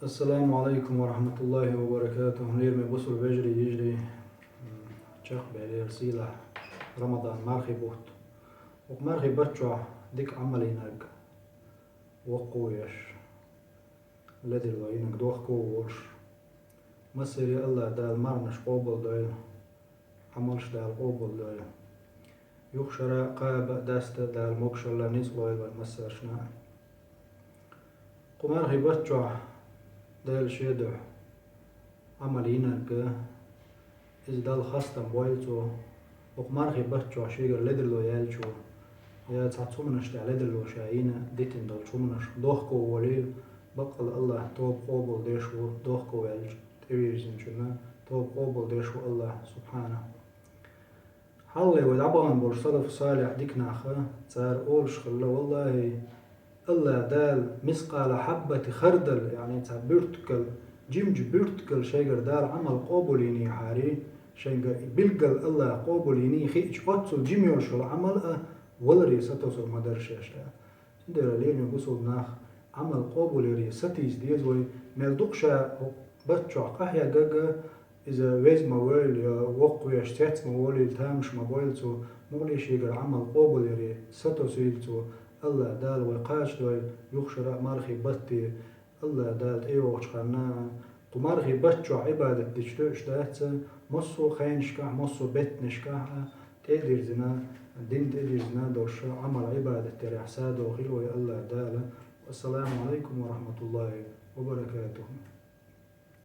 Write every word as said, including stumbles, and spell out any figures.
Ассаламу алейкум ва рахматуллахи ва баракатуху. Лераме бусулба вежарий, йижарий, м, чакхбаьлера сийлахь Рамадан мархий бутт. Оха мархий бутт чохь дика Ӏамал йинарг воккхавеш, ледарло йинарг дохко волуш. Массаре Аллах Дала марханаш къобалдойла, Ӏамалш Дала къобалдойла. Юха шарахь кхаба а, даста а Дала могушалла, ницкъ лойла вайн массаршна а. Кху мархий бутт чохь Дала шен дуьхьа Ӏамал йинарг, иза Далла хастам бойла цо, оха мархий бутт чохь шегара ледарло яьллачо, я цхьацца хӀуманаш тӀехь ледарло ша йина, дитина долчу хӀуманаш дохко волийла, баккъалла Аллах тоба къобалдеш ву, дохко ваьллачу тӀевирзинчунна тоба къобалдеш ву Аллах субхьанаху. Хьалле вай дӀабахана болу салафу салихь дика нах, цара олуш хилла, валлахӀи, Аллах Дала мискъала хьаббати хардал, яъни цхьа буьртигал, жимачу буьртигал шайгара Дала Ӏамал къобалйинехьара, шайгара и билггал Аллах къобалйиний хиъча, оццул жима йолуш йолу Ӏамал а валаре сатосур ма дара шаьш аьлла. Цундела, лераме бусулба нах, Ӏамал къобалъяре сатийса деза вай, мел дукха ша хӀокху бутт чохь къахьегнарг, иза веза ма войла, я воккхавеш цец ма волийла, тамаш ма бойла цо, мукъале шегара Ӏамал къобалъяре сатосийла цо, Аллах Дала вай кхачадойла юха шарахь мархий бутте, Аллах Дала тӀейогӀучу ханна, кху мархий бутт чохь Ӏибадат дича тоьуш дац, массо а хенашкахь, массо а беттанашкахь а тӀе а дирзина, дин тӀе а дирзина долуш Ӏамал Ӏибадат ярехь садо хила вай Аллах Дала. Ассаламу алейкум ва рахматуллахи ва баракатуху.